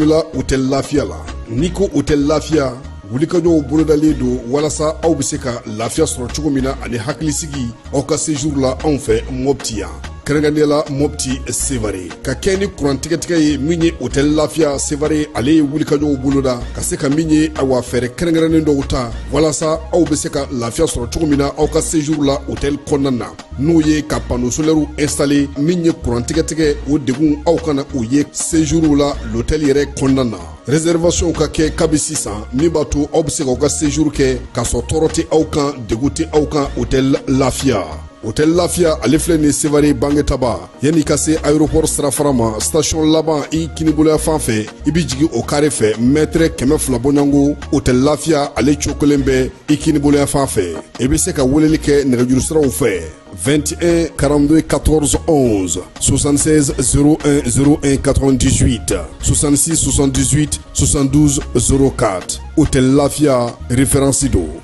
Bisimila Hôtel Lafiya la. N'i ko Hôtel Lafiya, wulikajɔw bolodalen don walasa aw bɛ se ka lafiya sɔrɔ cogo min na ani hakilisigi aw ka séjour la anw fɛ Mopti yan, kɛrɛnkɛrɛnnenya la Mopti Sevare. Ka kɛ ni kuran tigɛtigɛ ye, min ye Hôtel Lafiya Sevare, ale ye wulikajɔw boloda ka se ka min ye, awa, fɛɛrɛ kɛrɛnkɛrɛnnen dɔw ta walasa aw bɛ se ka lafiya sɔrɔ cogo min na aw ka séjour la hôtel kɔnɔna na, n'o ye ka panneau solaire installer. Min ye kuran tigɛtigɛ, o degun aw kana o ye séjour la l'hôtel yɛrɛ kɔnɔna na. Réservation ka kɛ kabi sisan, min b'a to aw bɛ se k'aw ka séjour kɛ k'a sɔrɔ tɔɔrɔ tɛ aw kan, degun tɛ aw kan. Hôtel Lafiya, Hôtel Lafiya, ale filɛ nin Sevare Bangetaba, yanni ka se aéroport sirafara ma, station laban i kiniboloya fan fɛ, i bɛ jigin o carré fɛ, mètre 200 bɔɲɔgɔnko, Hôtel Lafiya ale cokolen bɛ i kiniboloya fan fɛ. I bɛ se ka weleli kɛ nɛgɛjuru siraw fɛ: 21 42 14 11, 76 01 01 98, 66 78 72 04. Hôtel Lafiya, référence don.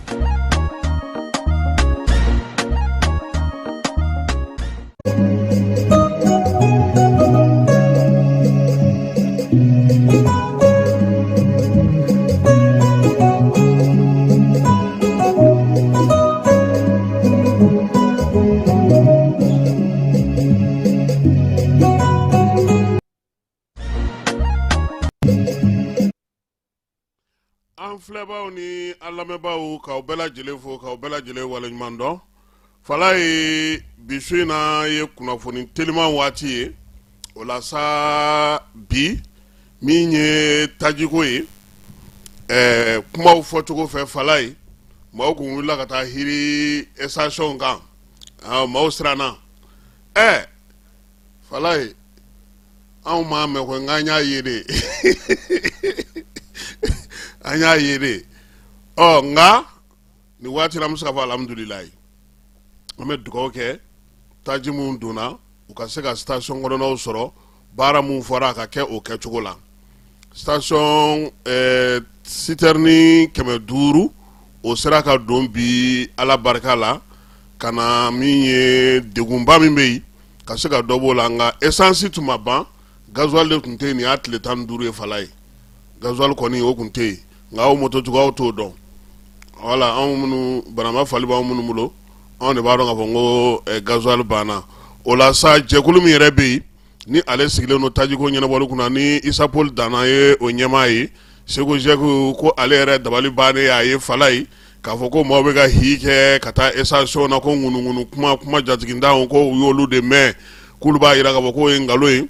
An filɛbaaw ni an lamɛnbaaw, k'aw bɛɛ lajɛlen fo, k'aw bɛɛ lajɛlen waleɲuman dɔn. Falaye, bi su in na ye kunnafoni teliman waati ye. O la sa, bi min ye tajiko ye, kumaw fɔcogo fɛ, Falaye, maaw kun wulila ka taa hiri station kan, maaw siranna. Falaye, anw m'a mɛn ko, nka an y'a ye de, an y'a ye de. Ɔ nka nin waati la, an bɛ se k'a fɔ alhamdulilayi. An bɛ dugawu kɛ, taji minnu donna, u ka se ka station kɔnɔnaw sɔrɔ. Baara min fɔra, a ka kɛ o kɛcogo la. Station citerne 500, o sera ka don bi, Ala barika la, ka na min ye degunba min bɛ yen, ka se ka dɔ b'o la. Nka essence tun ma ban, gasoil de tun tɛ yen. Nin y'a tile 15 ye, Falaye, gasoil kɔni o tun tɛ yen. Nka aw mototigiw t'o dɔn. Wala anw minnu banama fali b'anw minnu bolo, anw de b'a dɔn k'a fɔ n ko gasoil banna. O la sa, jɛkulu min yɛrɛ bɛ yen ni ale sigilen don tajiko ɲɛnabɔli kunna, ni Isa Paul Dana ye o ɲɛmaa ye, SEGOGIEC, ko ale yɛrɛ dabali bannen y'a ye, Falaye, k'a fɔ ko maaw bɛ ka hi kɛ ka taa station na, ko ŋunuŋunu kuma, kuma jatigintanw, ko u y'olu de mɛn, k'olu b'a jira k'a fɔ k'o ye nkalon ye,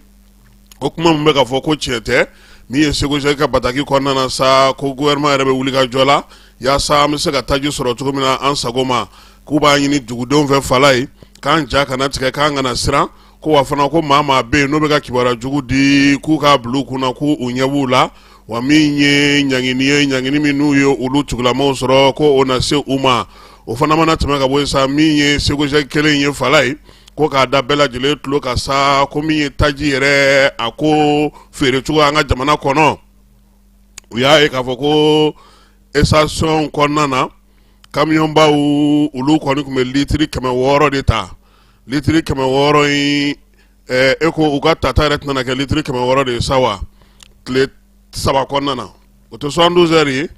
o kuma min bɛ ka fɔ ko tiɲɛ tɛ. Min ye SEGOGIEC ka bataki kɔnɔna na sa, ko gouvernement yɛrɛ bɛ wuli ka jɔ la yaasa an bɛ se ka taji sɔrɔ cogo min na an sago ma. K'u b'a ɲini dugudenw fɛ, Falaye, k'an ja kana tigɛ, k'an kana siran, ko wa fana ko maa maa bɛ yen n'o bɛ ka kibaruya jugu di, k'u k'a bila u kunna k'u ɲɛ b'u la. Wa min ye ɲangini ye, ɲangini min n'u ye olu tugulamaw sɔrɔ, ko o na se u ma. O fana mana tɛmɛ ka bɔ yen sa, min ye SEGOGIEC kelen ye, Falaye, ko k'a da bɛɛ lajɛlen tulo kan sa, ko min ye taji yɛrɛ a ko feerecogo an ka jamana kɔnɔ, u y'a ye k'a fɔ ko station kɔnɔna na, kamiyɔnbaw olu kɔni tun bɛ litiri 600 de ta. Litiri 600 in, e ko u ka tata yɛrɛ tɛna kɛ litiri 600 de ye sa wa? Tile 3 kɔnɔna na, o tɛ 72 heures ye.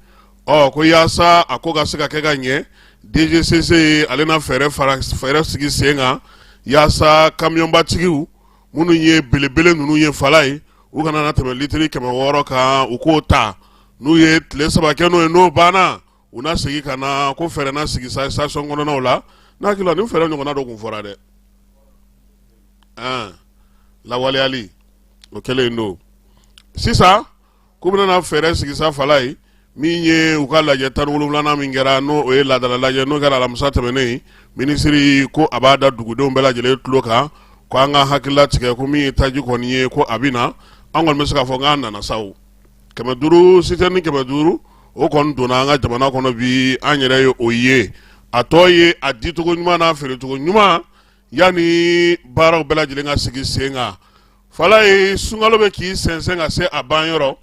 Ɔ ko yaasa a ko ka se ka kɛ ka ɲɛ, DGCC ale na fɛɛrɛ sigi sen kan yaasa kamiyɔnbatigiw minnu ye belebele ninnu ye, Falaye, u kana na tɛmɛ litiri 600 kan. U k'o ta, n'u ye tile 3 kɛ n'o ye, n'o banna, u na segin ka na. Ko fɛɛrɛ na sigi sa station kɔnɔnaw la. N'a hakili la, nin fɛɛrɛ ɲɔgɔnna dɔ tun fɔra dɛ. Lawaleyali o kɛlen don sisan, k'u bɛna fɛɛrɛ sigi sa, Falaye. Min ye u ka lajɛ 17nan min kɛra, n'o o ye laadala lajɛ, n'o kɛra alamisa tɛmɛnen, minisiri ko a b'a da dugudenw bɛɛ lajɛlen tulo kan ko an ka hakilila tigɛ, ko min ye taji kɔni ye, ko a bɛ na. An kɔni bɛ se k'a fɔ k'a nana sa. O 500, citerne 500, o kɔni donna an ka jamana kɔnɔ bi, an yɛrɛ ye o ye. A tɔ ye a dicogo ɲuman n'a feerecogo ɲuman, yanni baaraw bɛɛ lajɛlen ka sigi sen kan. Falaye, sunkalo bɛ k'i sɛnsɛn ka se a ban yɔrɔ.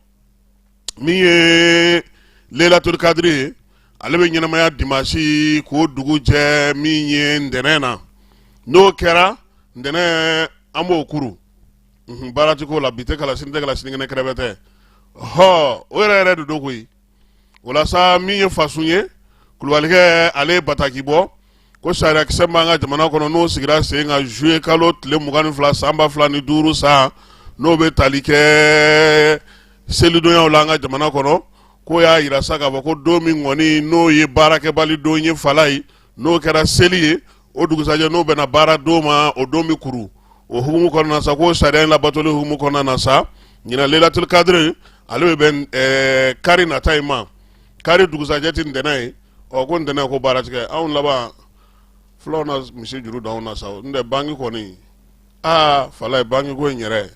Min ye Lelaturu kadiri ye, ale bɛ ɲɛnamaya dimanche k'o dugu jɛ min ye ntɛnɛn na. N'o kɛra ntɛnɛn, an b'o kuru baara tɛ k'o la. Bi tɛ kala, sini tɛ kala, sinikɛnɛ kɛrɛfɛ tɛ. Hɔ, o yɛrɛ yɛrɛ de don koyi. O la sa, min ye fasun ye, kulubalikɛ ale ye bataki bɔ ko sariyakisɛ b'an ka jamana kɔnɔ, n'o sigira sen kan juillet kalo tile 22 san 2005 san, n'o bɛ tali kɛ selidonyaw la an ka jamana kɔnɔ, k'o y'a yira sa k'a fɔ ko don min kɔni n'o ye baarakɛbali don ye Falayi, n'o kɛra seli ye, o dugusajɛ n'o bɛnna baara don ma, o don bɛ kuru. O hukumu kɔnɔna sa, k'o sariya in labatoli hukumu kɔnɔna na sa, ɲinan lelatul kadiri ale bɛ bɛn kari nata in ma. Kari dugusajɛ tɛ ntɛnɛn ye. Ɔ, ko ntɛnɛn ko baara tigɛ anw laban fulaw na misi juru don anw na sa. N tɛ banki kɔni, aa Falayi, banki ko in yɛrɛ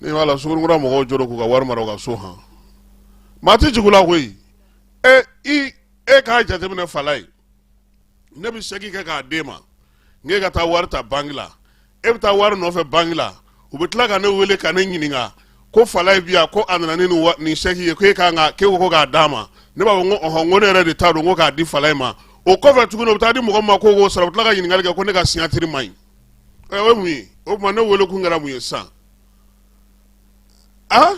ni b'a la, Sugunikura mɔgɔw jɔrɔ k'u ka wari mara u ka so han, maa tɛ jigin u la koyi. E i e k'a jateminɛ Falayi, ne bɛ sɛki kɛ k'a d'e ma n k'e ka taa wari ta banki la, e bɛ taa wari nɔfɛ banki la, u bɛ tila ka ne wele ka ne ɲininka ko Falayi bi yan, ko a nana ni nin sɛki ye, ko e kan ka k'e ko k'a d'a ma. Ne b'a fɔ n ko ɔhɔn, n ko ne yɛrɛ de ta don, n ko k'a di Falayi ma. O kɔfɛ tuguni, u bɛ taa di mɔgɔ ma k'o k'o sara, u bɛ tila ka ɲininkali kɛ ko ne ka siɲatiri man ɲi. Ɛ, o ye mun ye? O tuma ne wele kun kɛra mun ye sisan? A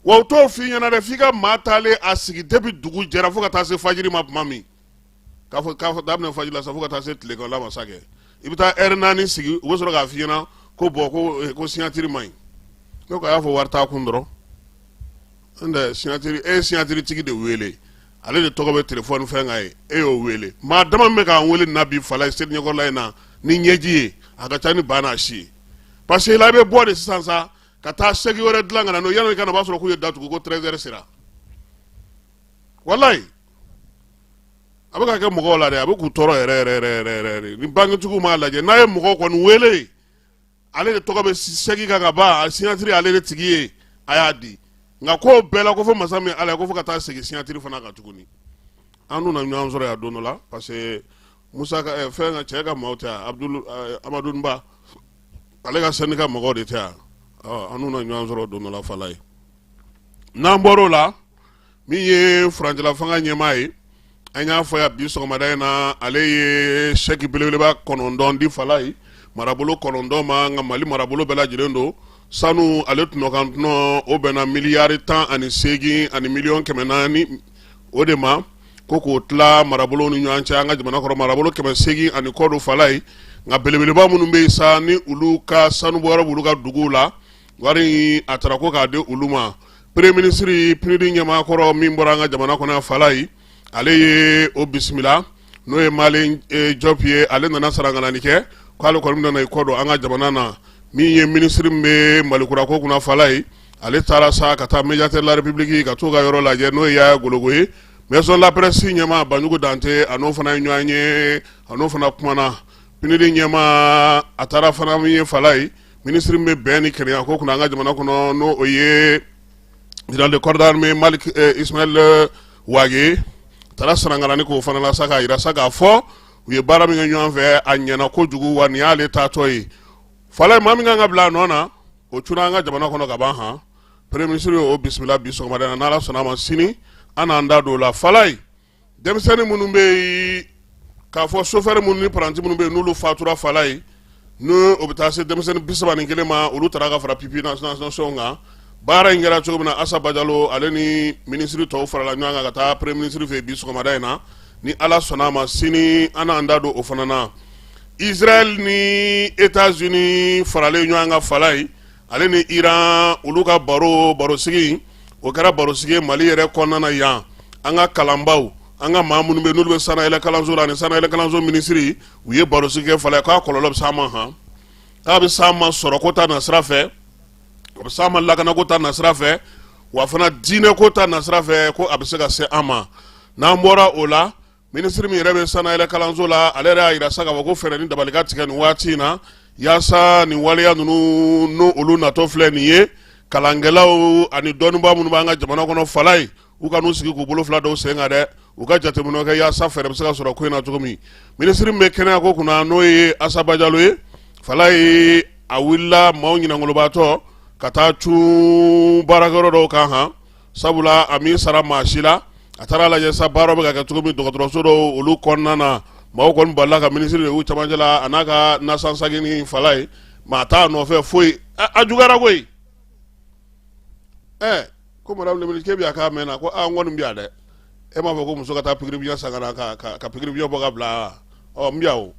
wa, u t'o f'i ɲɛna dɛ, f'i ka maa taalen a sigi depuis dugu jɛra fo ka taa se fajiri ma tuma min, k'a fɔ daminɛ fajiri la sa fo ka taa se tilegan la masakɛ, i bɛ taa ɛri 4 sigi, u bɛ sɔrɔ k'a f'i ɲɛna ko bɔn, ko siɲatiri man ɲi. Ne ko a y'a fɔ wari t'a kun dɔrɔn. N tɛ siɲatiri, e ye siɲatiri tigi de wele, ale de tɔgɔ bɛ telefɔni fɛn kan ye, e y'o wele. Maa dama min bɛ k'an wele na bi Falayi seli ɲɛkɔrɔla in na ni ɲɛji ye, a ka ca ni ba n'a si ye, parce que la i bɛ bɔ de sisan sa ka taa sɛki wɛrɛ dilan ka na n'o yanni i ka na, o b'a sɔrɔ k'u ye datugu ko 13 heures sera. Walayi, a bɛ ka kɛ mɔgɔw la dɛ, a bɛ k'u tɔɔrɔ yɛrɛ yɛrɛ yɛrɛ yɛrɛ yɛrɛ. Ni bankitigiw m'a lajɛ, n'a ye mɔgɔw kɔni wele, ale de tɔgɔ bɛ sɛki kan ka ban, a siɲatiri ale de tigi ye, a y'a di. Nka ko bɛɛ la ko fo masa min ala ye, ko fo ka taa segin siɲatiri fana kan tuguni. An n'u na ɲɔgɔn sɔrɔ yan don dɔ la, parce que Musa ka fɛn ka cɛ ka maaw tɛ yan, Abdul Amadu Ba, ale ka syndicat mɔgɔw de tɛ yan. An n'u na ɲɔgɔn sɔrɔ don dɔ la Falayi. N'an bɔr'o la, min ye furancɛla fanga ɲɛmaa ye, an y'a fɔ yan bi sɔgɔmada in na, ale ye sɛki belebeleba 9 di Falayi marabolo 9 ma. Nka Mali marabolo bɛɛ lajɛlen don sanu ale tɔnɔkan tɔnɔ, o bɛnna miliyari 18 ani miliyɔn 400 o de ma, ko k'o tila marabolo ni ɲɔgɔn cɛ an ka jamana kɔnɔ, marabolo 800 ani kɔ don Falayi. Nka belebeleba minnu bɛ yen sa, ni olu ka sanubɔyɔrɔ b'olu ka duguw la, wari a taara ko k'a di olu ma. Premier ministre, PNUD ɲɛmaa kɔrɔ min bɔra an ka jamana kɔnɔ Falayi, ale ye o bisimila, n'o ye Malen Jɔp ye. Ale nana sarankanani kɛ k'ale kɔni nana i kɔ don an ka jamana na. Min ye minisiri min bɛ Malikura ko kunna Falayi, ale taara sa ka taa médiateur de la République ka t'o ka yɔrɔ lajɛ, n'o ye Yaya Gologo ye. Maison de la presse ɲɛmaa Banjugu Dante, a n'o fana ye ɲɔgɔn ye, a n'o fana kumana. PNUD ɲɛmaa a taara fana min ye Falayi, minisiri min bɛ bɛn ni kelenya ko kunna an ka jamana kɔnɔ, n'o o ye général de corps d'armée Malik Ismaël Wage, taara sarankalani k'o fana la sa, k'a jira sa k'a fɔ u ye baara min kɛ ɲɔgɔn fɛ, a ɲɛna kojugu, wa nin y'ale taatɔ ye Falayi. Maa min kan ka bila a nɔ na, o cunna an ka jamana kɔnɔ ka ban han. Premier ministre y'o bisimila bi sɔgɔmada in na. N'Ala sɔnna a ma, sini an n'an da don o la Falayi. Denmisɛnnin minnu bɛ yen k'a fɔ sofɛri minnu ni paranti minnu bɛ yen, n'olu fatura Falayi, n'o o bɛ taa se denmisɛnnin 31 ma, olu taara ka fara PIPI nation kan. Baara in kɛra cogo min na, Asa Bajalo ale ni minisiri tɔw farala ɲɔgɔn kan ka taa premier ministre fɛ bi sɔgɔmada in na. Ni Ala sɔnna a ma, sini an n'an da don o fana na. Israël ni États-Unis faralen ɲɔgɔn kan Falayi, ale ni Iran, olu ka barosigi, o kɛra barosigi ye Mali yɛrɛ kɔnɔna na yan. An ka kalanbaw, an ka maa minnu bɛ n'olu bɛ sanayɛlɛ kalanso la, ani sanayɛlɛ kalanso minisiri, u ye barosigi kɛ Falayi, k'a kɔlɔlɔ bɛ s'an ma han, k'a bɛ s'an ma sɔrɔko ta nasira fɛ, a bɛ s'an ma lakanako ta nasira fɛ, wa fana diinɛko ta nasira fɛ, ko a bɛ se ka se an ma. N'an bɔra o la, minisiri min yɛrɛ bɛ sanayɛlɛ kalanso la, ale yɛrɛ y'a jira sa k'a fɔ ko fɛɛrɛ ni dabali ka tigɛ nin waati in na, yaasa nin waleya ninnu n'o olu natɔ filɛ nin ye, kalankɛlaw ani dɔnnibaa minnu b'an ka jamana kɔnɔ Falayi, u kan'u sigi k'u bolo fila da u sen kan dɛ, u ka jateminɛ kɛ yaasa fɛɛrɛ bɛ se ka sɔrɔ ko in na cogo min. Minisiri min bɛ kɛnɛya ko kunna, n'o ye Asa Bajalo ye Falayi, a wulila maaw ɲinangolobaatɔ ka taa cun baarakɛyɔrɔ dɔw kan han, sabula a min sara maa si la. A taara lajɛ sa baara bɛ ka kɛ cogo min dɔgɔtɔrɔso dɔw olu kɔnɔna na. Maaw kɔni balila ka minisiri de y'u camancɛ la, a n'a ka nasansagini Falayi, maa t'a nɔfɛ foyi. A juguyara koyi. Ɛ. Ko madame le ministre, k'e bɛ yan k'a mɛnna? Ko aa, n kɔni bɛ yan dɛ. E m'a fɔ ko muso ka taa pikiri biɲɛ san ka na ka pikiri biɲɛ bɔ ka bila? Ɔ, n bɛ yan o.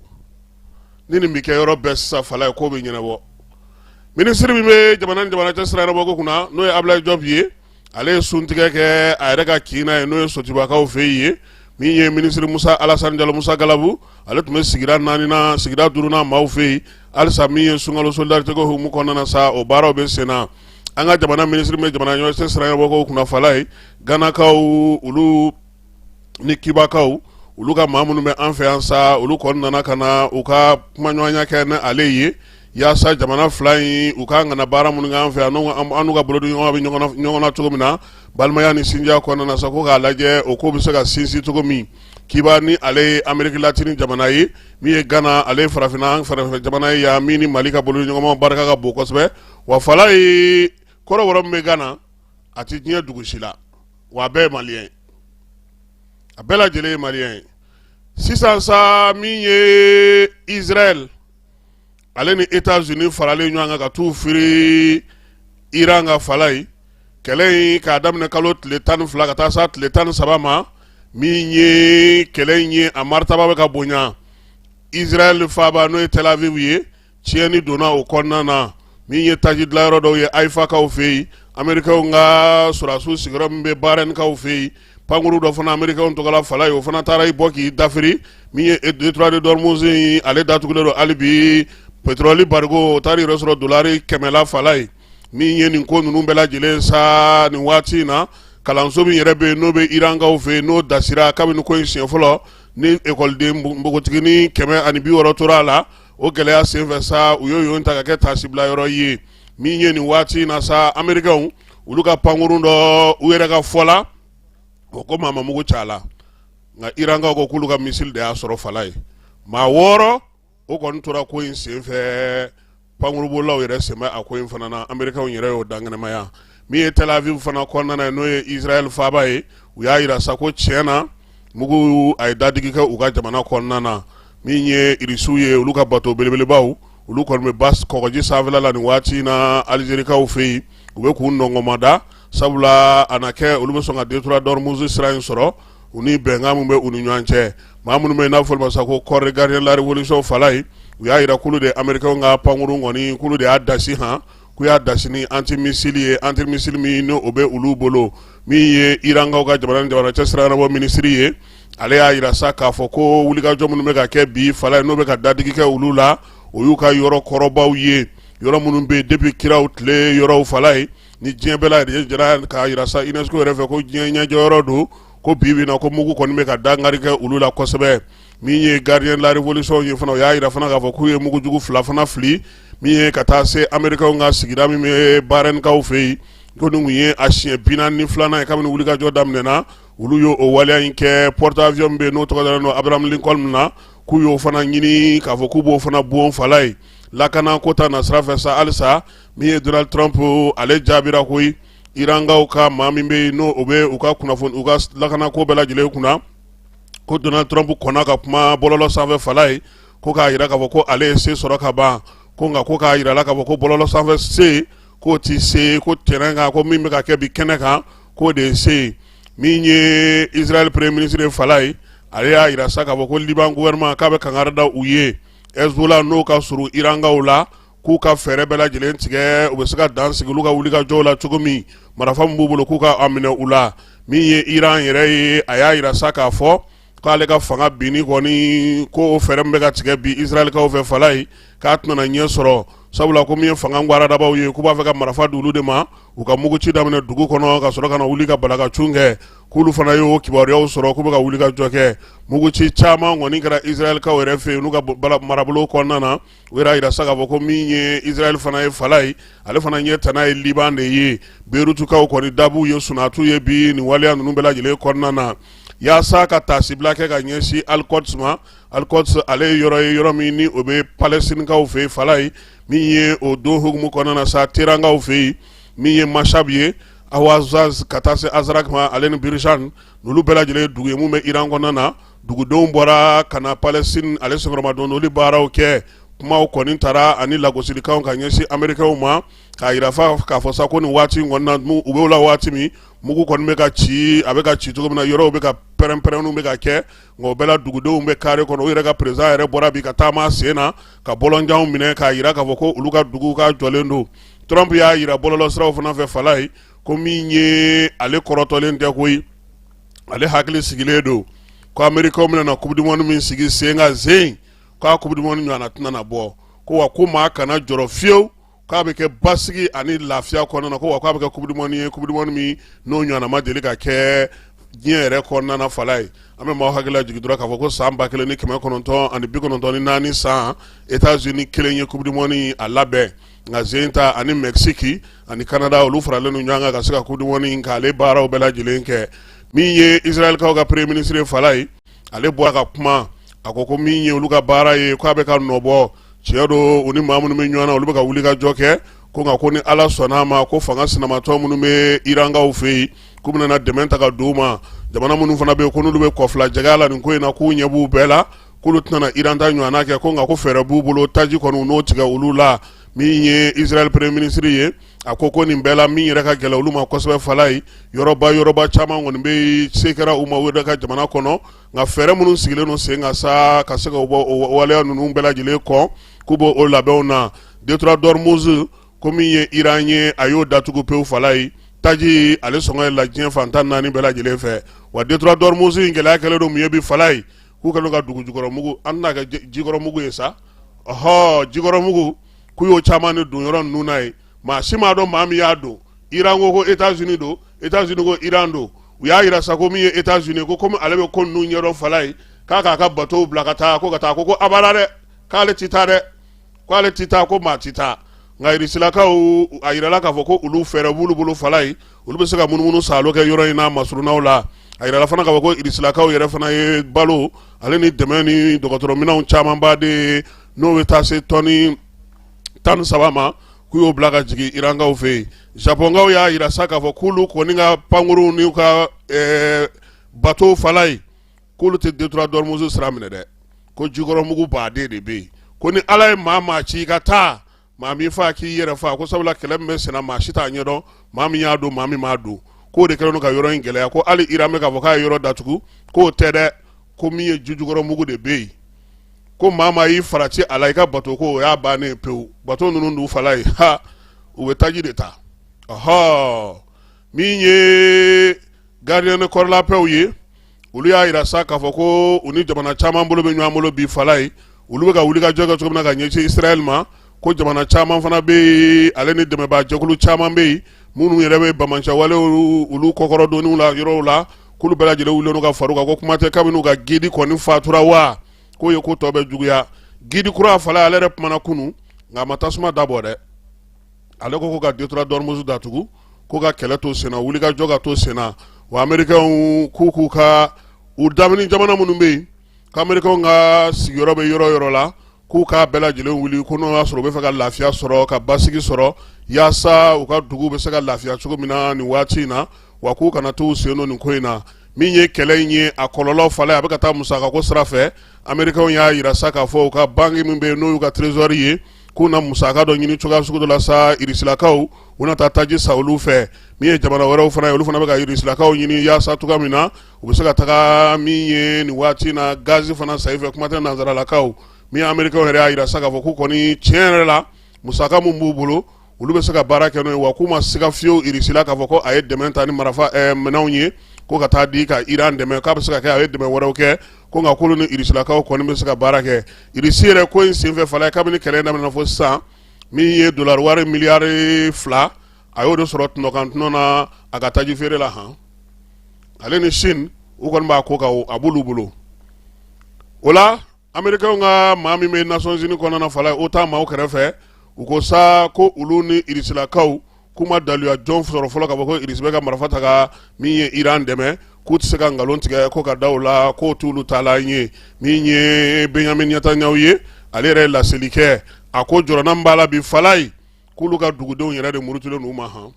Ni nin bɛ kɛ yɔrɔ bɛɛ sisan, Falaye, ko bɛ ɲɛnabɔ. Minisiri min bɛ jamana ni jamana cɛ sira ɲɛnabɔ ko kunna, n'o ye Abulayi Jɔp ye, ale ye suntigɛ kɛ a yɛrɛ ka kin na ye, n'o ye Sotibakaw fɛ yen ye. Min ye minisiri Musa Alasani Jalo, Musa Galabu, ale tun bɛ sigida naaninan, sigida duurunan maaw fɛ yen halisa. Min ye sunkalo solidarité ko hukumu kɔnɔna na sa, o baaraw bɛ sen na. An ka jamana minisiri bɛ jamana ɲɔgɔn cɛ sira ɲɛnabɔ ko kunna, Falaye, Ganakaw olu ni Kibakaw, olu ka maa minnu bɛ an fɛ yan sa, olu kɔni nana ka na u ka kumaɲɔgɔnya kɛ ni ale ye, yaasa jamana fila in u ka ŋana baara minnu k'an fɛ yan, an n'u ka bolodiɲɔgɔn bɛ ɲɔgɔn na cogo min na, balimaya ni sinjiya kɔnɔna na sa, ko k'a lajɛ o ko bɛ se ka sinsin cogo min. Kiba ni ale ye Ameriki latini jamana ye, min ye Gana, ale ye farafinna farafin jamana ye yan min ni Mali ka bolodiɲɔgɔnma barika ka bon kosɛbɛ. Wa Falaye, kɔrɔbɔrɔ min bɛ Gana, a tɛ diɲɛ dugu si la, wa a bɛɛ ye maliyɛn ye, a bɛɛ lajɛlen ye maliyɛn ye. Sisan sa, min ye Israël ale ni États-Unis faralen ɲɔgɔn kan ka t'u firi Iran kan, Falaye, kɛlɛ in k'a daminɛ kalo tile 12 ka taa sa tile 13 ma, min ye kɛlɛ in ye, a maritaba bɛ ka bonya. Israël faaba, n'o ye Tel Aviv ye, tiɲɛni donna o kɔnɔna na. Min ye taji dilanyɔrɔ dɔw ye Ayifakaw fɛ yen, Amerikɛnw ka sɔrɔdasiw sigiyɔrɔ min bɛ Baharɛnikaw fɛ yen, pankuru dɔ fana Amerikɛnw tɔgɔ la, Falaye, o fana taara i bɔ k'i dafiri. Min ye détroit de d'Ormuz in, ale datugulen don hali bi. Pétrole barigo, o taara yɛrɛ sɔrɔ dolari 100 la, Falaye. Min ye nin ko ninnu bɛɛ lajɛlen sa, nin waati in na, kalanso min yɛrɛ bɛ yen, n'o bɛ Irankaw fɛ yen, n'o dasira kabini ko in siɲɛ fɔlɔ, ni ekɔliden npogotiginin 160 tora a la, o gɛlɛya senfɛ sa, u y'o yen ta ka kɛ taasibila yɔrɔ ye. Min ye nin waati in na sa, Amerikɛnw olu ka pankurun dɔ, u yɛrɛ ka fɔ la, o ko maa ma mugu ci a la, nka Irankaw ko k'olu ka missile de y'a sɔrɔ, Falaye. Maa wɔɔrɔ o kɔni tora ko in senfɛ. Pankurubolilaw yɛrɛ sen bɛ a ko in fana na, Amerikɛnw yɛrɛ y'o dankɛnɛmaya. Min ye Tel Aviv fana kɔnɔna ye, n'o ye Israël faaba ye, u y'a jira sa ko tiɲɛ na, mugu a ye dadigi kɛ u ka jamana kɔnɔna na. Min ye Irisiw ye, olu ka bato belebelebaw, olu kɔni bɛ ba kɔgɔji sanfɛla la nin waati in na Alizerikaw fɛ yen. U bɛ k'u nɔngɔnmada, sabula a na kɛ olu bɛ sɔn ka détroit d'Ormuz sira in sɔrɔ, u ni bɛnkan min bɛ u ni ɲɔgɔn cɛ. Maa minnu bɛ yen n'a fɔ ma sa ko corps de gardien de la révolution, Falaye, u y'a jira k'olu de Américains ka pankurun kɔni, k'olu de y'a dasi han, k'u y'a dasi ni antimissile ye, antimissile min ni o bɛ olu bolo. Min ye Irankaw ka jamana ni jamana cɛ sira ɲɛnabɔ minisiri ye, ale y'a jira sa k'a fɔ ko wulikajɔ minnu bɛ ka kɛ bi, Falaye, n'o bɛ ka dadigi kɛ olu la, o y'u ka yɔrɔ kɔrɔbaw ye, yɔrɔ minnu bɛ yen depuis kiraw tile yɔrɔw, Falaye, ni diɲɛ bɛɛ lajɛlen jɛra k'a jira sa UNESCO yɛrɛ fɛ ko diɲɛ ɲɛjɔyɔrɔ don, ko bi bi na, ko mugu kɔni bɛ ka dankari kɛ olu la kosɛbɛ. Min ye gardien de la révolution ye fana, o y'a jira fana k'a fɔ k'u ye mugujugu fila fana fili, min ye ka taa se Américains ka sigida min bɛ Baharɛnikaw fɛ yen, ko nin kun ye a siɲɛ 42nan ye kabini wulikajɔ daminɛna, olu y'o waleya in kɛ. Porte avions min bɛ yen, n'o tɔgɔ dalen don Abraham Lincoln na, k'u y'o fana ɲini k'a fɔ k'u b'o fana bon, Falaye. Lakana ko ta nasira fɛ sa halisa, min ye Donald Trump, ale jaabira koyi Irankaw ka maa min bɛ yen, n'o o bɛ u ka kunnafoni, u ka lakana ko bɛɛ lajɛlen kunna, ko Donald Trump kɔnna ka kuma bɔlɔlɔ sanfɛ, Falaye, ko k'a jira k'a fɔ ko ale ye se sɔrɔ ka ban, ko nka ko k'a jira la k'a fɔ ko bɔlɔlɔ sanfɛ se k'o ti se ko terrain kan, ko min bɛ ka kɛ bi kɛnɛ kan, k'o de ye se ye. Min ye Israël premier ministre ye, Falaye, ale y'a jira sa k'a fɔ ko Liban gouvernement k'a bɛ kangari da u ye, Hezbollah n'o ka surun Irankaw la, k'u ka fɛɛrɛ bɛɛ lajɛlen tigɛ, u bɛ se ka dan sigi olu ka wulikajɔw la cogo min, marifa min b'u bolo, k'u ka a minɛ u la. Min ye Iran yɛrɛ ye, a y'a jira sa k'a fɔ k'ale ka fanga binni kɔni, ko o fɛɛrɛ min bɛ ka tigɛ bi Israɛlkaw fɛ, Falaye, k'a tɛna ɲɛ sɔrɔ, sabula ko min ye fanga gwaradabaw ye, k'u b'a fɛ ka marifa di olu de ma, u ka muguci daminɛ dugu kɔnɔ ka sɔrɔ ka na wuli ka balakacun kɛ. K'olu fana y'o kibaruyaw sɔrɔ k'u bɛ ka wulikajɔ kɛ. Muguci caman kɔni kɛra Israɛlkaw yɛrɛ fɛ yen n'u ka marabolo kɔnɔna na. U yɛrɛ y'a jira sa k'a fɔ ko min ye Israël fana ye, Falaye, ale fana ɲɛ tana ye Liban de ye. Beyrouthkaw kɔni dabuw ye sunatu ye bi nin waleya ninnu bɛɛ lajɛlen kɔnɔna na, yaasa ka taasibila kɛ ka ɲɛsin Al-Quds ma. Al-Quds, ale ye yɔrɔ ye, yɔrɔ min ni o bɛ Palestinekaw fɛ yen, Falaye. Min ye o don hukumu kɔnɔna na sa, Teherankaw fɛ yen, min ye Mashhad ye, Ahwaz ka taa se Azrak ma, ale ni Birjan, olu bɛɛ lajɛlen ye dugu ye mun bɛ Iran kɔnɔna na. Dugudenw bɔra ka na Palestine ale senkɔrɔmadondoli baaraw kɛ. Kumaw kɔni taara ani lagosilikanw ka ɲɛsin amerikɛnw ma k'a jira k'a fɔ sa ko nin waati in kɔni na u b'o la waati min mugu kɔni bɛ ka ci, a bɛ ka ci cogo min na, yɔrɔw bɛ ka pɛrɛn-pɛrɛnniw bɛ ka kɛ, nka o bɛɛ la dugudenw bɛ kare kɔnɔ. U yɛrɛ ka président yɛrɛ bɔra bi ka taama sen na ka bɔlɔnjanw minɛ k'a jira k'a fɔ ko olu ka dugu ka jɔlen don. Trump y'a jira bɔlɔlɔsiraw fana fɛ Falaye, ko min ye ale kɔrɔtɔlen tɛ koyi, ale hakili sigilen don ko amerikɛnw bɛna na coupe du monde min sigi sen kan zen, k'a coupe du monde ɲɔgɔnna tɛna na bɔ, ko wa ko maa kana jɔrɔ fiyewu, k'a bɛ kɛ basigi ani lafiya kɔnɔna na, ko wa k'a bɛ kɛ coupe du monde ye, coupe du monde min n'o ɲɔgɔnna ma deli ka kɛ diɲɛ yɛrɛ kɔnɔna na. Falaye, an bɛ maaw hakili lajigin dɔrɔn k'a fɔ ko san 1994 san, États-Unis kelen ye coupe du monde a labɛn, nka zen ta ani Mexique ani Canada, olu faralen don ɲɔgɔn kan ka se ka coupe du monde k'ale baaraw bɛɛ lajɛlen kɛ. Min ye Israɛlkaw ka premier ministre Falaye, ale bɔra ka kuma, a ko ko min ye olu ka baara ye, k'a bɛ ka nɔbɔ. Tiɲɛ don, u ni maa minnu bɛ ɲɔgɔn na, olu bɛ ka wuli ka jɔ kɛ, ko nka ko ni Ala sɔnna a ma, ko fanga sinamatɔ minnu bɛ Irankaw fɛ yen, k'u bɛna na dɛmɛ ta ka d'u ma. Jamana minnu fana bɛ yen ko n'olu bɛ kɔfila jɛgɛya la nin ko in na, k'u ɲɛ b'u bɛɛ la, k'olu tɛna na Iran ta ɲɔgɔnna kɛ, ko nka ko fɛɛrɛ b'u bolo, taji kɔni n'o tigɛ olu la. Min ye Israël premier ministre ye, a ko ko nin bɛɛ la, min yɛrɛ ka gɛlɛn olu ma kosɛbɛ Falaye, yɔrɔba yɔrɔba caman kɔni bɛ yen, se kɛra u ma u yɛrɛ ka jamana kɔnɔ, nka fɛɛrɛ minnu sigilen don sen kan sa ka se ka bɔ o waleya ninnu bɛɛ lajɛlen kɔn, k'u b'o o labɛnw na. Détroit d'Ormuz, ko min ye Iran ye, a y'o datugu pewu Falaye. Taji ale sɔngɔ yɛlɛla diɲɛ fan 14 bɛɛ lajɛlen fɛ. Wa détroit d'Ormuz in gɛlɛya kɛlen don mun ye bi Falaye? K'u kɛlen ka dugu jukɔrɔmugu, an tɛna kɛ jikɔrɔmugu ye sa, ɔhɔ, jikɔrɔmugu, k'u y'o caman de don yɔrɔ ninnu na yen. Maa si m'a dɔn maa min y'a don. Iran ko ko États-Unis don, États-Unis ko Iran don. U y'a jira sa ko min ye États-Unis, ko komi ale bɛ ko ninnu ɲɛdɔn Falaye, k'a k'a ka bateau bila ka taa, ko ka taa, ko ko abada dɛ, k'ale tɛ taa dɛ, k'ale tɛ taa, ko maa tɛ taa. Nka irisilakaw, a yirala k'a fɔ ko olu fɛɛrɛ b'olu bolo Falaye, olu bɛ se ka munumunu saalo kɛ yɔrɔ in na masurunnaw la. A yirala fana k'a fɔ ko irisilakaw yɛrɛ fana ye balo ale ni dɛmɛ ni dɔgɔtɔrɔminɛnw camanba de ye, n'o bɛ taa se tɔni 13 ma, k'u y'o bila ka jigin irankaw fɛ yen. Japɔnkaw y'a jira sa k'a fɔ k'olu kɔni ka pankurunw n'u ka bateau Falaye, k'olu tɛ détroit d'Ormuz sira minɛ dɛ, ko jikɔrɔmugu baden de bɛ yen, ko ni Ala ye maa maa ci i ka taa, maa min fa k'i yɛrɛ fa, ko sabula kɛlɛ min bɛ senna, maa si t'a ɲɛdɔn, maa min y'a don, maa min m'a don, k'o de kɛlen don ka yɔrɔ in gɛlɛya. Ko hali Iran bɛ k'a fɔ k'a ye yɔrɔ datugu, k'o tɛ dɛ, ko min ye jijukɔrɔmugu de bɛ yen, ko maa maa y'i farati a la i ka bato, ko o y'a bannen pewu. Bato ninnu dun Falaye, ha, u bɛ taji de ta. Ɔhɔ, min ye gardien de corps la paix ye, olu y'a jira sa k'a fɔ ko u ni jamana caman bolo bɛ ɲɔgɔn bolo bi Falaye. Olu bɛ ka wuli ka jɔ kɛ cogo min na ka ɲɛsin Israël ma, ko jamana caman fana bɛ yen, ale ni dɛmɛbaajɛkulu caman bɛ yen minnu yɛrɛ bɛ banbaanciwalew olu kɔkɔrɔdonniw la yɔrɔw la, k'olu bɛɛ lajɛlen wulilen don ka far'u kan, ko kuma tɛ kabini u ka guide kɔni fatura wa, k'o ye ko tɔ bɛ juguya. Guide kura Falaye, ale yɛrɛ kumana kunun, nka a ma tasuma dabɔ dɛ. Ale ko ko ka détroit d'Ormuz datugu, ko ka kɛlɛ to senna, wulikajɔ ka to senna. Wa américains k'u k'u ka u damini jamana minnu bɛ yen, k'américains ka sigiyɔrɔ bɛ yɔrɔ yɔrɔ la, k'u k'a bɛɛ lajɛlen wuli, ko n'o y'a sɔrɔ u bɛ fɛ ka lafiya sɔrɔ, ka basigi sɔrɔ, yaasa u ka dugu bɛ se ka lafiya cogo min na nin waati in na, wa k'u kana t'u sen don nin ko in na. Min ye kɛlɛ in ye, a kɔlɔlɔ Falaye, a bɛ ka taa musakako sira fɛ. Américains y'a jira sa k'a fɔ u ka banque min bɛ yen, n'o y'u ka trésor ye, k'u na musaka dɔ ɲini cogoya sugu dɔ la sa irisilakaw, u na taa taji san olu fɛ. Min ye jamana wɛrɛw fana ye, olu fana bɛ ka irisilakaw ɲini yaasa cogoya min na u bɛ se ka taga min ye nin waati in na gazi fana san i fɛ, kuma tɛ nansaralakaw. Min ye américains yɛrɛ y'a jira sa k'a fɔ k'u kɔni tiɲɛ yɛrɛ la, musaka min b'u bolo, olu bɛ se ka baara kɛ n'o ye, wa k'u ma siga fiyewu Irisi la k'a fɔ ko a ye dɛmɛ ta ni marifa minɛnw ye ko ka taa di ka Iran dɛmɛ, k'a bɛ se ka kɛ a ye dɛmɛ wɛrɛw kɛ, ko nka k'olu ni Irisilakaw kɔni bɛ se ka baara kɛ. Irisi yɛrɛ ko in senfɛ Falaye, kabini kɛlɛ in daminɛna fo sisan, min ye dolari wari miliyari 2, a y'o de sɔrɔ tɔnɔkan tɔnɔ na a ka taji feere la. Han, ale ni Chine, u kɔni b'a ko kan, a b'olu bolo. O la, américains ka maa min bɛ Nations Unies kɔnɔna na Falaye, OTAN maaw kɛrɛfɛ, u ko sa ko olu ni irisilakaw k'u ma daluya jɔn sɔrɔ fɔlɔ k'a fɔ ko Irisi bɛ ka marifa ta ka min ye Iran dɛmɛ, k'u tɛ se ka nkalon tigɛ ko ka da u la, k'o t'olu taalan ye. Min ye Benjamin Netanyahu ye, ale yɛrɛ ye laseli kɛ, a ko jɔrɔna min b'a la bi Falaye, k'olu ka dugudenw yɛrɛ de murutilen n'u ma, han,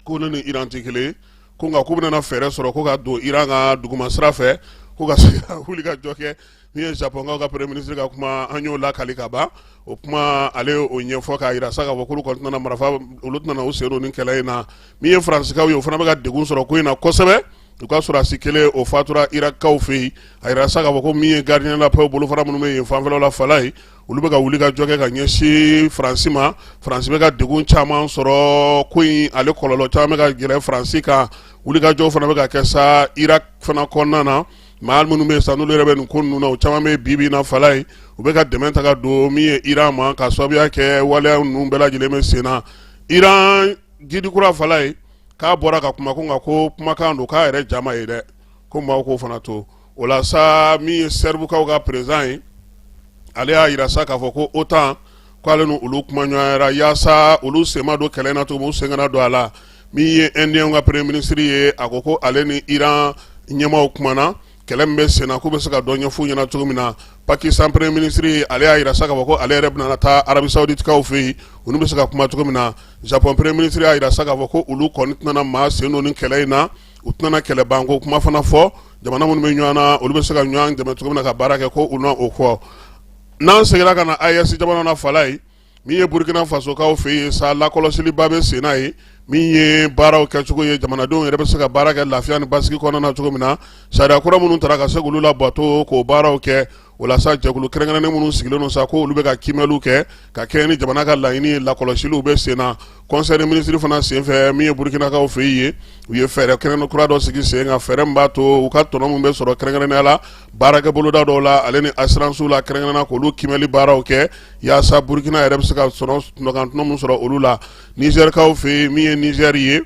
ko ne ni Iran tɛ kelen, ko nka k'u bɛna fɛɛrɛ sɔrɔ ko ka don Iran ka duguma sira fɛ, ko ka se ka wuli ka jɔ kɛ. Min ye Japɔnkaw ka premier ministre ka kuma, an y'o lakali ka ban. O kuma, ale o ɲɛfɔ k'a jira sa k'a fɔ k'olu kɔni tɛna marifa, olu tɛna u sen don ni kɛlɛ in na. Min ye Faransikaw ye, o fana bɛ ka degun sɔrɔ ko in na kosɛbɛ. U ka sɔrɔdasi kelen, o fatura Irakikaw fɛ yen. A jira sa k'a fɔ ko min ye gardien la paix bolofara minnu bɛ yen fanfɛlaw la, Falaye, olu bɛ ka wuli ka jɔ kɛ ka ɲɛsin Faransi ma. Faransi bɛ ka degun caman sɔrɔ ko in, ale kɔlɔlɔ caman bɛ ka gɛrɛ Faransi kan. Wuli ka jɔ fana bɛ ka kɛ sa Irak fana kɔnɔna na. Maa minnu bɛ sa, n'olu yɛrɛ bɛ nin ko ninnu na, o caman bɛ bi bi in na, Falaye, u bɛ ka dɛmɛ ta ka don min ye Iran ma, ka sababuya kɛ waleya ninnu bɛɛ lajɛlen bɛ sen na. Iran guide kura, Falaye, k'a bɔra ka kuma ko nka ko kumakan don, k'a yɛrɛ jama ye dɛ, ko maaw k'o fana to o la sa. Min ye Sɛribukaw ka président ye, ale y'a jira sa k'a fɔ ko OTAN, k'ale ni olu kumaɲɔgɔnyara yaasa olu sen ma don kɛlɛ na cogo min, u sen kana don a la. Min ye Indien ka premier ministre ye, a ko ko ale ni Iran ɲɛmaaw kumana kɛlɛ min bɛ sen na, k'u bɛ se ka dɔ ɲɛf'u ɲɛna cogo min na. Pakistan premier ministre, ale y'a jira sa k'a fɔ ko ale yɛrɛ bɛna taa Arabie Saoudite kaw fɛ yen, olu bɛ se ka kuma cogo min na. Japon premier ministre y'a jira sa k'a fɔ ko olu kɔni tɛna maa sen don ni kɛlɛ in na, u tɛna kɛlɛ banko kuma fana fɔ. Jamana minnu bɛ ɲɔgɔn na, olu bɛ se ka ɲɔgɔn dɛmɛ cogo min na ka baara kɛ, ko u na o fɔ. N'an seginna ka na AES jamana na, Falaye, min ye Burukina Fasokaw fɛ yen sa, lakɔlɔsiliba bɛ sen na yen. Min ye baaraw kɛcogo ye, jamanadenw yɛrɛ bɛ se ka baara kɛ lafiya ni basigi kɔnɔna na cogo min na, sariya kura minnu tara ka se k'olu labato, k'o baaraw kɛ. O la sa, jɛkulu kɛrɛnkɛrɛnnen minnu sigilen don sa, ko olu bɛ ka kiimɛliw kɛ ka kɛɲɛ ni jamana ka laɲini ye, lakɔlɔsiliw bɛ sen na. Conseil des ministres fana senfɛ, min ye Burukinakaw fɛ yen, u ye fɛɛrɛ kɛrɛnkɛrɛn kura dɔ sigi sen kan, fɛɛrɛ min b'a to u ka tɔnɔ min bɛ sɔrɔ kɛrɛnkɛrɛnnenya la baarakɛ boloda dɔw la, ale ni assurance la kɛrɛnkɛrɛnnenya, k'olu kiimɛli baaraw kɛ yaasa Burukina yɛrɛ bɛ se ka tɔnɔ min sɔrɔ olu la. Nizɛrikaw fɛ yen, min ye Nizɛri ye,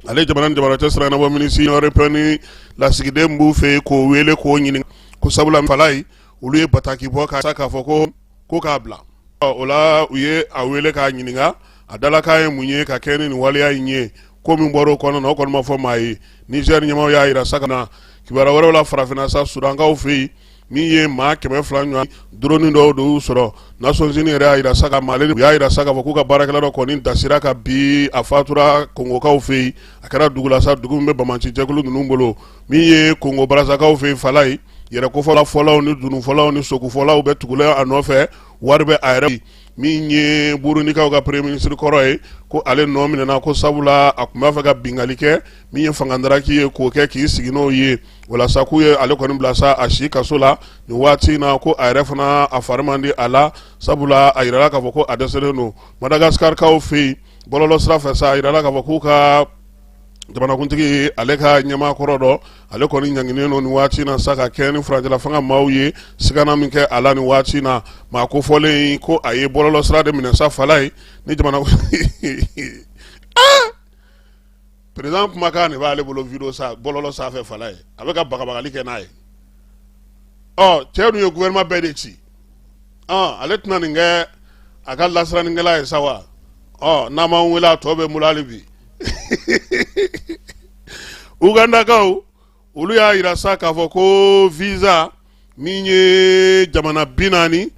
ale jamana ni jamana cɛ sira ɲɛnabɔ minisiri, Union européenne lasigiden b'u fɛ yen, k'o wele k'o ɲininka ko sabula, Falaye, olu ye bataki bɔ ka k'a fɔ ko k'a bila o la. U ye a wele k'a ɲininka a dalakan ye mun ye ka kɛ ni nin waleya in ye. Ko min bɔra o kɔnɔ na, o kɔni ma fɔ maa ye. Nizɛri ɲɛmaaw y'a jira sa ka na kibaruya wɛrɛw la farafinna sa, Sudankaw fɛ yen, min ye maa 200 ɲɔgɔn, drone dɔw de y'u sɔrɔ. Nations Unies yɛrɛ y'a jira sa ka Mali, u y'a jira sa k'a fɔ k'u ka baarakɛla dɔ kɔni dasira ka bi, a fatura Kongokaw fɛ yen. A kɛra dugu la sa, dugu min bɛ banbaanci jɛkulu ninnu bolo. Min ye Kongo Barazakaw fɛ yen, Falaye, yɛrɛ kofɔla fɔlaw ni dununfɔlaw ni sokufɔlaw bɛ tugula a nɔfɛ, wari bɛ a yɛrɛ. Min ye Burundikaw ka premier ministre kɔrɔ ye, ko ale nɔ minɛna ko sabula a tun b'a fɛ ka binkanni kɛ min ye fangadaraki ye, k'o kɛ k'i sigi n'o ye. Walasa k'u ye ale kɔni bila sa a si kaso la nin waati in na, ko a yɛrɛ fana a fari man di a la, sabula a yirala k'a fɔ ko a dɛsɛlen don. Madagaskarikaw fɛ yen, bɔlɔlɔ sira fɛ sa, a yirala k'a fɔ k'u ka jamanakuntigi, ale ka ɲɛmaa kɔrɔ dɔ, ale kɔni ɲanginen don nin waati in na sa ka kɛ ni furancɛla fanga maaw ye sigana min kɛ a la nin waati in na. Maa kofɔlen ko a ye bɔlɔlɔ sira de minɛ sa, Falaye, ni jamana président kumakan de b'ale bolo vidéo sa bɔlɔlɔ sanfɛ, Falaye, a bɛ ka bagabagali kɛ n'a ye. Ɔ cɛ dun ye gouvernement bɛɛ de ci, ale tɛna nin kɛ a ka lasirannikɛla ye sa wa? Ɔ n'a m'an wele, a tɔ bɛ n bolo hali bi. Ugandakaw, olu y'a yira sa k'a fɔ ko visa min ye jamana 40,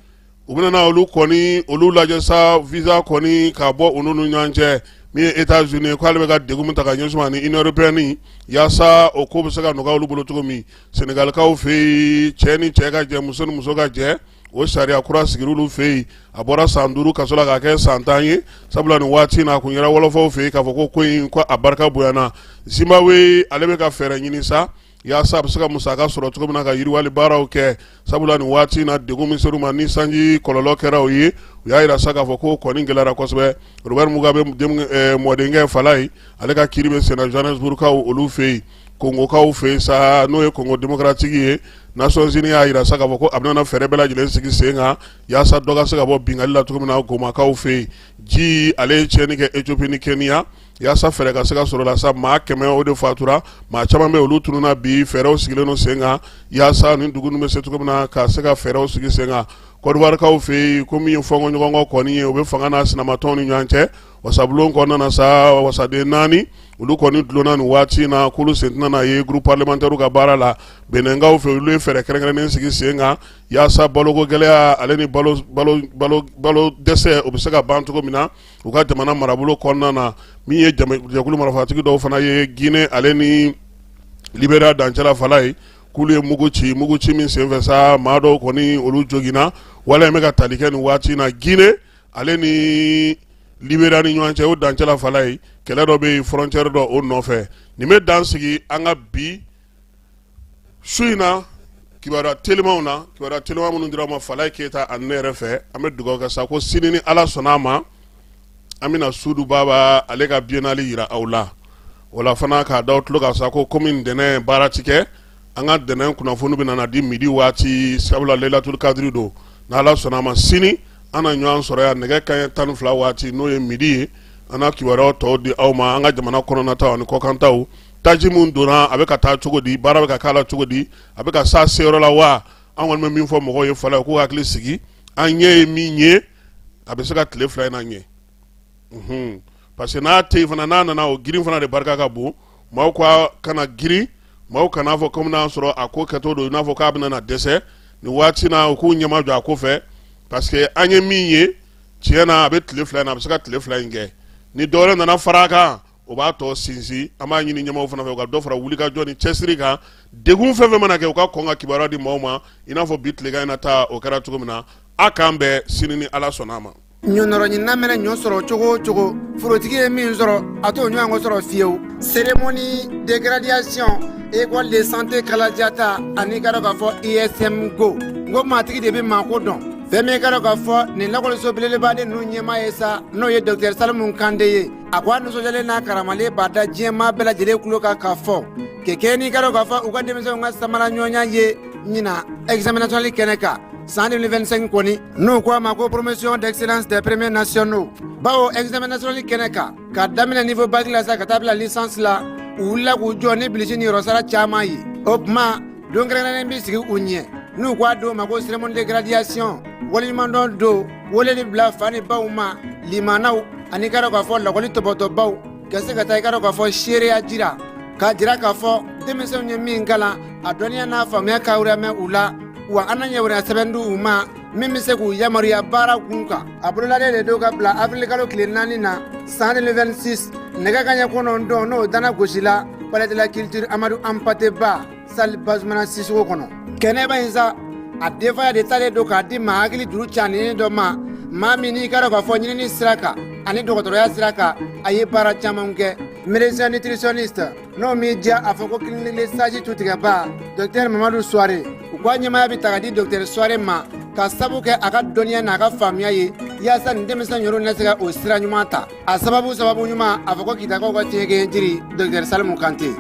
u bɛna olu kɔni olu lajɛ sa, visa kɔni ka bɔ u n'u ɲɔgɔn cɛ. Min ye États-Unis, k'ale bɛ ka degun min ta ka ɲɛsin ma ni Union européenne, yaasa o ko bɛ se ka nɔgɔya olu bolo cogo min. Senegalikaw fɛ yen, cɛ ni cɛ ka jɛ, muso ni muso ka jɛ, o sariya kura sigira olu fɛ yen. A bɔra san 5 kaso la k'a kɛ san 10 ye, sabula nin waati in na, a kun yɛrɛ wɔlɔfɔw fɛ yen k'a fɔ ko in ko a barika bonyana. Zimbabwe, ale bɛ ka fɛɛrɛ ɲini sa yaasa a bɛ se ka musaka sɔrɔ cogo min na ka yiriwali baaraw kɛ, sabula nin waati in na, degun min ser'u ma ni sanji kɔlɔlɔ kɛra u ye, u y'a yira sa k'a fɔ ko kɔni gɛlɛyara kosɛbɛ. Robert Mugabe mɔdenkɛ, Falaye, ale ka kiiri bɛ senna Johannesburgkaw olu fɛ yen. Kongokaw fɛ yen sa, n'o ye Congo démocratique ye, Nations Unies y'a yira sa k'a fɔ ko a bɛna fɛɛrɛ bɛɛ lajɛlen sigi sen kan yaasa dɔ ka se ka bɔ binkanni la cogo min na Gomakaw fɛ yen. Ji, ale ye tiɲɛni kɛ Ethiopie ni Kenya, yaasa fɛɛrɛ ka se ka sɔrɔ la sa. Maa 100, o de fatura, maa caman bɛ olu tununna. Bi fɛɛrɛw sigilen don sen kan yaasa nin dugu ninnu bɛ se cogo min na ka se ka fɛɛrɛw sigi sen kan. Côte d'Ivoirekaw fɛ yen, ko min ye fɔnkɔɲɔgɔnkɔ kɔni ye, o bɛ fanga n'a sinamatɔnw ni ɲɔgɔn cɛ wasabulon kɔnɔna na sa. Wasaden naani, olu kɔni dulonna nin waati in na, k'olu sen tɛna ye groupe parlementaire ka baara la. Benɛnkaw fɛ, olu ye fɛɛrɛ kɛrɛnkɛrɛnnen sigi sen kan yaasa baloko gɛlɛya, ale ni balo balo dɛsɛ, o bɛ se ka ban cogo min na u ka jamana marabolo kɔnɔna na. Min ye jɛkulu marifatigi dɔw fana ye Guinée ale ni Libéria dancɛ la, Falaye, K'olu ye mugu ci, mugu ci min senfɛ sa, maa dɔw kɔni olu joginna. Waleya in bɛ ka tali kɛ nin waati in na Guinée ale ni Libéria ni ɲɔgɔn cɛ, o dancɛ la Falaye, kɛlɛ dɔ bɛ yen frontière dɔ o nɔfɛ. Nin bɛ dan sigi an ka bi su in na kibaruya telimanw na, kibaruya teliman minnu dira ma Falaye Keyita ani ne yɛrɛ fɛ. An bɛ dugawu kɛ sa ko sini ni Ala sɔnna a ma, an bɛna Sudu Baba ale ka biennale yira aw la. O la fana k'a da aw tulo kan sa ko komi ntɛnɛn baara ti kɛ, an ka ntɛnɛn kunnafoni bɛna na di midi waati, sabula Lelatul Kadiri don. N'Ala sɔnna a ma, sini an na ɲɔgɔn sɔrɔ yan nɛgɛ kanɲɛ 12 waati, n'o ye midi ye. An na kibaruyaw tɔw di aw ma, an ka jamana kɔnɔnataw ani kɔkantaw. Taji min donna, a bɛ ka taa cogo di? Baara bɛ ka k'a la cogo di? A bɛ ka s'a seyɔrɔ la wa? An kɔni bɛ min fɔ mɔgɔw ye Falaye, k'u hakili sigi. An ɲɛ ye min ye, a bɛ se ka tile 2 in na ɲɛ, parce que n'a tɛ yen fana, n'a nana, o girin fana de barika ka bon. Maaw ka kana girin, maaw kan'a fɔ komi n'a sɔrɔ a ko kɛtɔ don i n'a fɔ k'a bɛna na dɛsɛ nin waati na. U k'u ɲɛmajɔ a ko fɛ, parce que an ye min ye, tiɲɛ na, a bɛ tile 2 in na, a bɛ se ka tile 2 in kɛ. Ni dɔwɛrɛ nana fara a kan, o b'a tɔ sinsin. An b'a ɲini ɲɛmaaw fana fɛ, u ka dɔ fara wulikajɔ ni cɛsiri kan. Degun fɛn fɛn mana kɛ, u ka kɔn ka kibaruya di maaw ma, i n'a fɔ bi tilegan in na ta o kɛra cogo min na. A k'an bɛn sini ni Ala sɔnna a ma. Ɲɔnɔrɔɲinina mana ɲɔ sɔrɔ cogo o cogo, forotigi ye min sɔrɔ, a t'o ɲɔgɔn sɔrɔ fiyewu. Cérémonie de graduation école de santé Kalajata ani ka dɔn k'a fɔ ISM go n ko maatigi de bɛ maako dɔn. Fɛn min ka dɔn k'a fɔ nin lakɔliso belebeleba ninnu ɲɛmaa ye sa, n'o ye docteur Salimu Kante ye, a ko a nisɔndiyalen n'a karamalen b'a da diɲɛmaa bɛɛ lajɛlen tulo kan k'a fɔ kɛkɛ n'i ka dɔn k'a fɔ u ka denmisɛnw ka samara ɲɔgɔnya ye ɲinan examen national kɛnɛ kan san 2025 kɔni, n'u ko a ma ko promotion d'excellence des premiers nationaux, bawo examen national kɛnɛ kan, ka daminɛ niveau bac la sa ka taa bila licence la, u wulila k'u jɔ ni bilisi ni yɔrɔsara caman ye. O tuma don kɛrɛnkɛrɛnnen bɛ sigi u ɲɛ, n'u ko a don ma ko cérémonie de graduation, waleɲumandɔn don, wele de bila fa ni baw ma, limanaw ani ka dɔn k'a fɔ lakɔli tɔbɔtɔbaw, ka se ka taa i ka dɔn k'a fɔ seereya jira, k'a jira k'a fɔ denmisɛnw ye min kalan, a dɔnniya n'a faamuya ka mɛn u la. Wa an na yamaruya sɛbɛn di u ma min bɛ se k'u yamaruya baara kun kan. A bololalen de don ka bila avril kalo tile 4 na san 2026, nɛgɛ kanɲɛ 9, n'o dana gosi la palais de la culture Amadu Anpate Ba, salle Bazumana Sisoko kɔnɔ. Kɛnɛba in sa, a denfaya de talen don k'a di maa hakili juru caninen dɔ ma, maa min n'i ka dɔn k'a fɔ ɲinini sira kan ani dɔgɔtɔrɔya sira kan, a ye baara caman kɛ, médecin nutritionniste, n'o m'i diya a fɔ ko clinique sage tutigɛba, docteur Mamadu Suware. U ka ɲɛmaaya bɛ ta ka di docteur Suware ma ka sabu kɛ a ka dɔnniya n'a ka faamuya ye, yaasa nin denmisɛn yɛrɛ na se ka o sira ɲuman ta. A sababu ɲuman, a fɔ ko Kitakaw ka tiɲɛ jiri, docteur Salimu Kante.